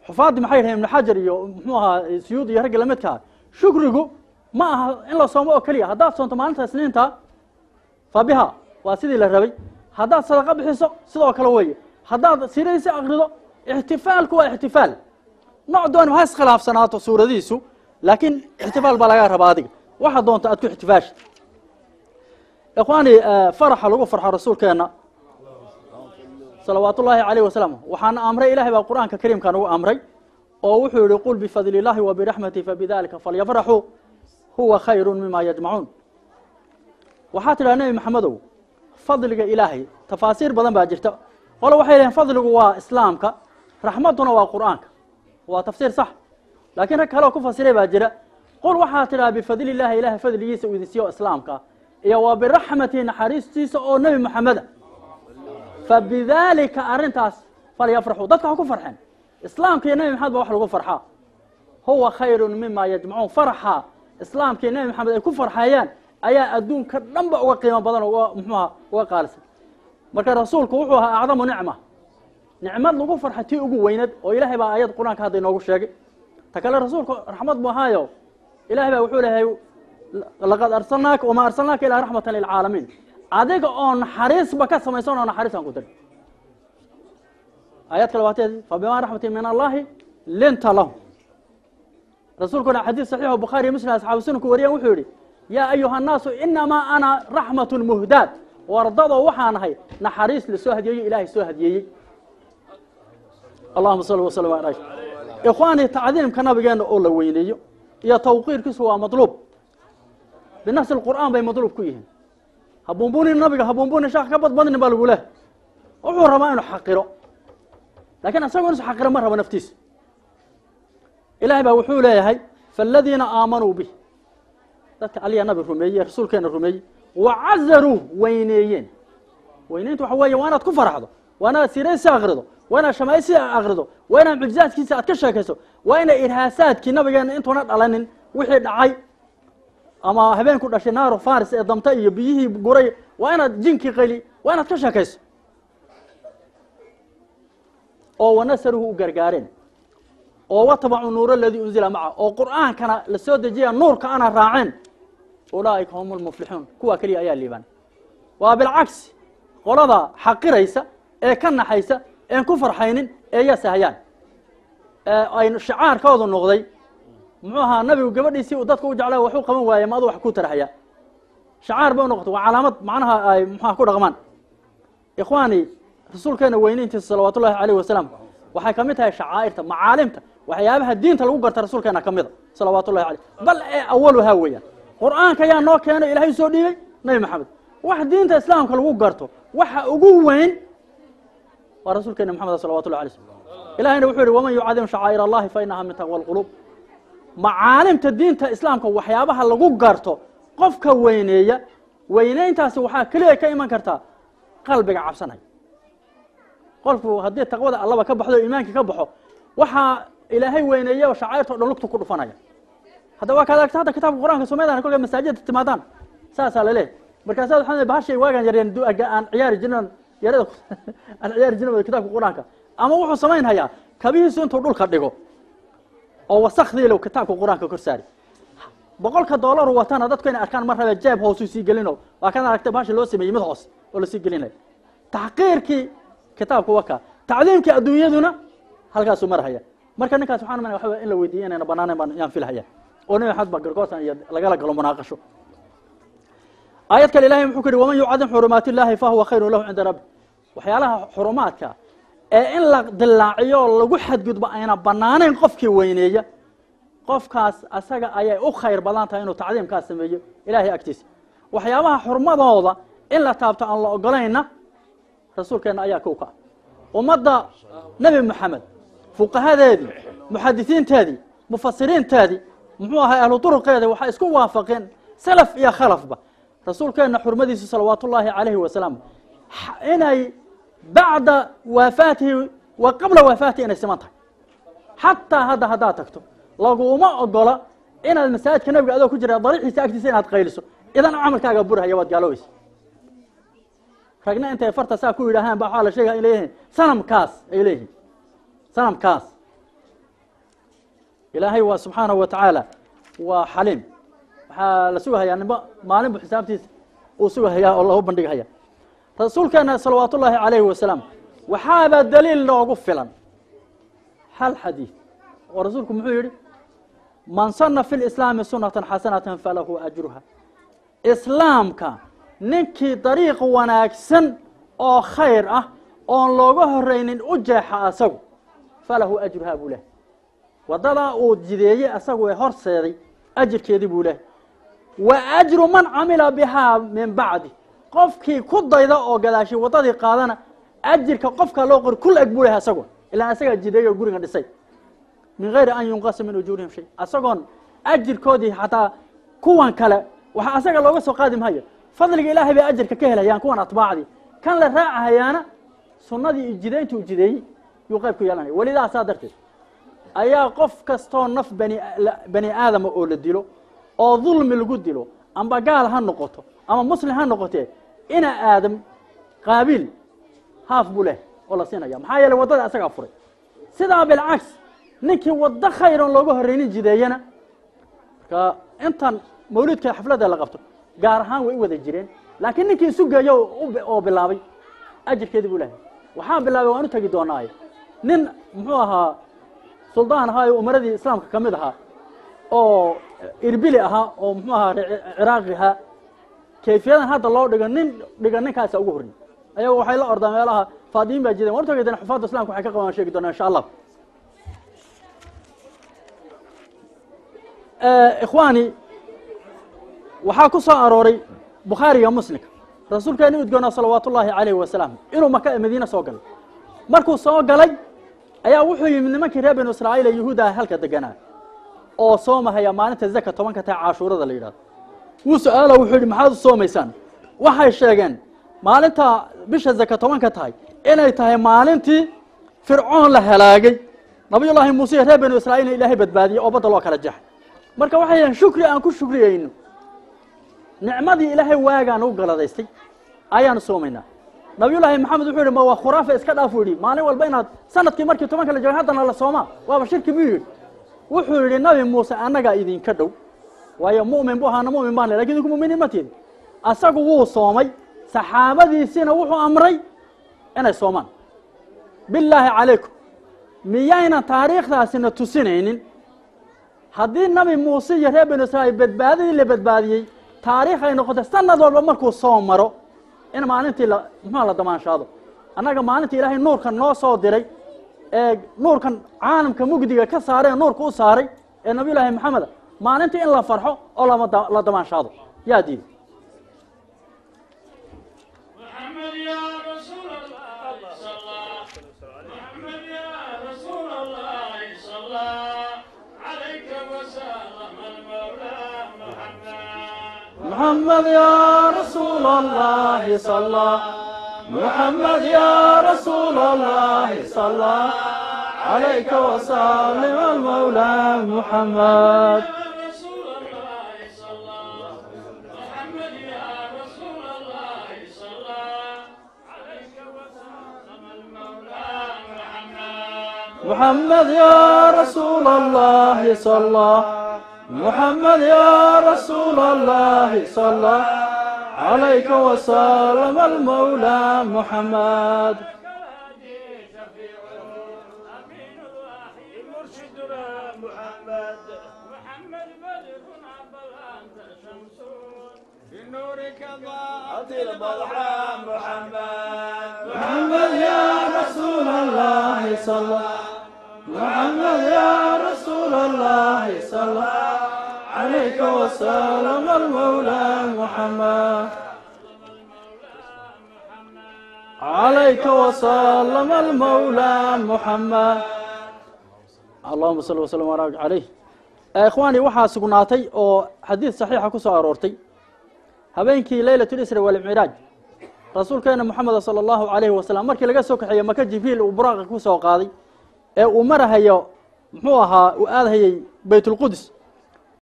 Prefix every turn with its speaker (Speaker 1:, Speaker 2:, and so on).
Speaker 1: Xufaaddi maxay yidhaheen? Ibnu Xajar iyo muxuu ahaa Suyuud iyo ragga lamidkaa, shukrigu ma aha in la soomo oo keliya. Haddaad soonto maalinta Isniinta, fa biha, waa sidii la rabay. Haddaad sadaqa bixiso, sidoo kale weeye. Haddaad siiradiisa akrido, ixtifaalku waa ixtifaal nooc doon ha iskhilaafsanaato suuradiisu, laakiin ixtifaal baa laga rabaa. Adiga waxa doonto aad ku ixtifaashi. Ikhwaani, faraxa lagu farxo rasuulkeena salawaat ullaahi alayh wasalam waxaana amray, Ilahay baa Qur'aanka kariimka nagu amray oo wuxuu yihi: "Qul bifadli illahi wa biraxmatihi fabidalika falyafraxuu huwa khayru mima yajmacuun." Waxaa tidhaha, Nebi Maxamedow, fadliga Ilaahay. Tafaasiir badan baa jirta. Qole waxay lehiin fadligu waa Islaamka, raxmadduna waa Qur'aanka. Waa tafsiir sax, laakiin rag kale oo ku fasiray baa jira. Qul, waxaa tidhaha, bifadli illahi, Ilahay fadligiisa uu idin siiyo Islaamka, iyo wa biraxmatihi, naxariistiisa oo Nebi Maxameda, fabidalika, arrintaas, falyafraxuu, dadka ha ku farxeen. Islaamka iyo Nebi Maxamed ba wax lagu farxaa. Huwa khayru mima yajmacuun. Farxa Islaamka iyo Nebi Maxamed ay ku farxayaan ayaa adduunka dhanba uga qiimo badan oo uga muxuuha uga qaalisan. Marka rasuulku wuxuu ahaa acdamu nicma, nicmad lagu farxa tii ugu weynad, oo Ilahay baa aayad Qur-aanka hadda inoogu sheegay. Ta kale, rasuulku raxmad buu ahaayo. Ilahay baa wuxuu leeyahay: "Laqad arsalnaaka wamaa arsalnaaka ilaa raxmatan lilcaalamiin." Adiga oo naxariisba ka samaysan oo naxariisaan ku diray. Aayad kale waateed: "Fabimaa raxmatin min Allahi linta lahum." Rasuulkuna xadiis saxiix oo Bukhaari iyo Muslim asxaabu sunanku wariyaan wuxuu yihi: "Yaa ayuha annaasu, inamaa ana raxmatun muhdaad." Wardadoo, waxaan ahay naxariis la soo hadiyeeyo, Ilaahay soo hadiyeeyey. Allahuma salli wasalam alayh. Ikhwaani, tacdiimka nabigeenna oo la weyneeyo iyo tawqiirkiisu waa madluub binafsi lqur'aan bay madluub ku yihiin. Habuunbuunin nabiga, habuunbuunin shaakh ka badbadnin baa lagu leh. Wuxuu rabaa inuu xaqiro, lakiin asagoo inuu xaqiro ma rabo naftiisa. Ilahay baa wuxuu leeyahay: "Faaladiina aamanuu bih", dadka aliya nabi rumeeyey, rasuulkeena rumeeyey, wacazaruuh, weyneeyeen. Weyneynta waxa weeye waa inaad ku faraxdo, waa inaad siiradiisa akrido, waa inaad shamaailsiisa akrido, waa inaad mucjizaadkiisa aad ka sheekayso, waa ina irhaasaadkii nabigeena intuuna dhalanin wixii dhacay, ama habeenku dhashay naaru faris ee damta iyo biyihii guray, waa inaad jinkii qayli, waa inaad ka sheekayso. Oo wanasaruhu, u gargaareen, oo watabacuu nuur aladii unzila maca, oo Qur'aankana la soo dejiya nuurka ana raaceen, ulaa'ika hum lmuflixuun, kuwaa keliya ayaa liibaan. Waa bilcagsi qolada xaqiraysa ee ka naxaysa een ku farxaynin ee yasahayaan ee ay shicaarkoodu noqday muxuu ahaa nabigu gabadhiisii uu dadka u jeclaa waxu qaban waaye, ma adu wax ku tarahaya. Shicaar bay u noqotay, waa calaamad macnaha ay muxuha ku dhaqmaan. Ikhwaani, rasuulkeena weyneyntiisa salawaat ullahi alayh wasalam waxay kamid tahay shacaa'irta, macaalimta, waxyaabaha diinta lagu garta rasuulkeena kamida salawaat ullahi aleyh, bal ee awaluhaa weeyaan. Qur'aanka yaa noo keenay? Ilahay soo dhiibay Nabi Maxamed. Wax diinta Islaamka lagu garto waxa ugu weyn waa rasuulkeena Maxamed salawat ullahi alay slam. Ilahayna wuxuu yihi: "Waman yucadim shacaa'ir Allahi fa inaha min taqwa alquluub." Macaalimta diinta Islaamka, waxyaabaha lagu garto, qofka weyneeya, weyneyntaasi waxaa keliya ka iman kartaa qalbiga cabsanaya. Qofku haddii taqwada Allaba ka baxdo, iimaankii ka baxo, waxaa Ilaahay weyneeya oo shacairta o dhan lugta ku dhufanaya. Hadda waa kaad aragta hadda kitaabka Qur'aanka somadan kolkay masaajidda timaadaan saasaa laleeyahy. Markaasaa waxaa bahashay waagaan yareen aan ciyaari jirin, yarada aan ciyaari jirin kitaabka Qur'aanka. Ama wuxuu samayn hayaa kabihiisu intuu dhulka dhigo oo wasakdii low kitaabka Qur'aanka kor saari. 100-ka doolar watana dadku inay arkaan ma rabe, jeeb hoosuu sii gelino. Waa kan aragtay bahasha loo sameeyey mid hoos oo lasii gelinayo. Taxqiirkii kitaabku waka, tacliimkii adduunyaduna halkaasuu marhaya. Marka ninkaas waxaan umanaya waxaa in la weydiiyey inayna banaanayn baan yaan filhaya, oo Nabi Maxamed baa gargoosan iyo lagala galo munaaqasho. Aayad kale Ilahay muxuu ku yihi: "Waman yucadim xurumaat illahi fahuwa khayru lahu cinda rabbi." Waxyaalaha xurumaadka ee in la dilaaciyo lagu xadgudbo ayna banaanayn qofkii weyneeya, qofkaas asaga ayay u khayr badan tahay inuu tacdiimkaas sameeyo Ilahay agtiisa. Waxyaabaha xurmadooda in la taabto aan la ogolayna rasuulkeenna ayaa kow ka ah. Ummadda Nebi Moxamed fuqahadeedii, muxadisiinteedii, mufasiriinteedii, muxuu ahay ahlu duruqeedii, waxay isku waafaqeen salaf iyo khalafba rasuulkeenna xurmadiisu salawaat ullaahi calayhi wasalaam inay bacda waafaatihi wa qabla waafaatihi inay siman tahay. Xataa hadda haddaad tagto laguma ogola inaad masaajidka nabiga adoo ku jira dariixiisa agtiisa inaad qayliso. Idan camalkaaga burhaya, waad gaaloobaysa. Ragna intay farta saa ku yidhaahaan ba waxaa la sheegaya in leeyihiin sanamkaas, ay leeyihiin sanamkaas. Ilaahay waa subxaanahu wa tacaala waa xaliim. Waxaa la sugahayaa ninba maalin buu xisaabtiisa uu sugahayaa oo loo bandhigahaya. Rasuulkeena salawaatu ullaahi calayhi wasalaam waxaaba daliil noogu filan hal xadiid oo rasuulku muxuu yidhi: man sana fi lislaami sunatan xasanatan falahu ajruha. Islaamka ninkii dariiq wanaagsan oo khayr ah oon looga horeynin u jeexa asagu, falahu ajruhaa buu lehay. Waddadaa uu jideeyey asagu ee horseeday ajirkeedii buu lehay. Wa ajru man camila bihaa min bacdi, qofkii ku dayda oo gadaashay waddadii qaadana ajirka qofka loo qori kul eg buu lehay asagu, ilaan asagaa jideeyey oo gurigan dhisay. Min gayri an yunqasa min ujuurihim shay, asagoon ajirkoodii xataa kuwan kale waxa asaga looga soo qaadi maayo. Fadliga ilaahay bay ajirka ka helayaan kuwan atbaacdii, kan la raacahayaana sunnadii iyo jideyntii uu jideeyey yuu qayb ku yeelanaya. Welidaa saa darteed ayaa qof kastoo naf bani aadama oo la dilo oo dulmi lagu dilo, amba gaal ha noqoto ama muslim ha noqotee, ina aadam qaabiil haaf buu leh oo la siinaya, maxaa yeeley waddada asagaa furay. Sidaa bilcaks ninkii waddo khayran looga horreynin jideeyana. Marka intan mawlidka xafladda la qabto gaar ahaan way u wada jireen, laakiin ninkii isu geeyo oo bilaabay ajirkeedii buu lehay. Waxaa bilaabay, waan u tegi doonaaye, nin muxuu ahaa suldaan ahaa oo umaradii islaamka ka mid ahaa oo irbili ahaa oo muxuu ahaa ciraaqi ahaa. Kayfiyadan hadda loo dhigo nin dhiga ninkaasa ugu horreyy. Ayago waxay la ordaan meelaha faadiyin baa jideen. Waan u tegi doonaa, xufaadda islamka waxay ka qabaan sheegi doonaa insha Allah. Ikhwaani, waxaa ku soo arooray Bukhaariga Muslimka rasuulkeeni udgoona salawaatu ullaahi calayhi wasalaam inuu Maka Madiine soo galay. Markuu soo galay ayaa wuxuu yimid nimankii reer Banu Israa'iil ee yuhuudda ah halka deganaa oo soomahaya maalinta zaka 10-ka tahay, caashuurada la yidhahdo. Wuu su-aalo, wuxuu yidhi: maxaad u soomaysaan? Waxay sheegeen maalinta bisha zaka 10-ka tahay inay tahay maalintii Fircoon la halaagay, Nabiyullaahi Muuse iyo reer Banu Israa'iilna Ilaahay badbaadiyey oo badda loo kala jeexay. Marka waxay yidhaheen shukri aan ku shukriyeyno nicmadii Ilaahay waagaan u galadaystay ayaanu soomaynaa. Nabiyullaahi Maxamed wuxuu yidhi: ma waa khuraafa, iska dhaaf. Uu yidhi: maalin walba inaad sanadkii markii 10-ka la joogo haddana la soomaa waaba shirki buu yidhi. Wuxuu yidhi Nabi Muuse annagaa idinka dhow, waayo mu'min buu ahaana, mu'min baan lakin idinku mu'miniin ma tihin. Asagu wuu soomay, saxaabadiisiina wuxuu amray inay soomaan. Bilaahi calaykum, miyaynan taariikhdaasina tusinaynin haddii Nabi Muuse iyo reer Banu Israa'iil badbaadadii la badbaadiyey taariikh ay noqotay sanad walba markuu soo maro in maalintii la muxua la damaanshaado, annaga maalintii Ilaahay nuurkan noo soo diray ee nuurkan caalamka mugdiga ka saaray ee nuurka u saaray ee Nabiyullaahi Maxameda, maalintii in la farxo oo la damaanshaado yaa diiday?
Speaker 2: محمد يا رسول الله صلى، محمد يا رسول الله صلى عليك وسلم المولى محمد.
Speaker 1: محمد يا رسول الله صلى، محمد يا رسول الله صلى عليك وسلم المولى محمد.
Speaker 2: يا رسول الله صلى، محمد يا رسول الله صلى عليك وسلم المولى محمد.
Speaker 1: محمد يا رسول الله صلى، محمد يا رسول الله صلى عليك وسلم المولى محمد.
Speaker 2: شفيع أمين الوحي مرشدنا محمد، محمد بدر بل أنت شمس بنورك ضاءت البضحى محمد.
Speaker 1: محمد يا رسول الله صلى، محمد يا رسول الله صلى عليك وسلم المولى محمد، عليك وسلم المولى محمد، اللهم صل وسلم وبارك عليه. Ikhwaani, waxaa sugnaatay oo xadiid saxiixa ku soo aroortay habeenkii leylat lisra walmicraaj rasuulkeena Moxamed sala allahu calayhi wasalam markii laga soo kaxeeyey Maka, Jibriil uu buraaqa ku soo qaaday ee uu marahayo muxuu ahaa uu aadhayey Baytulqudus.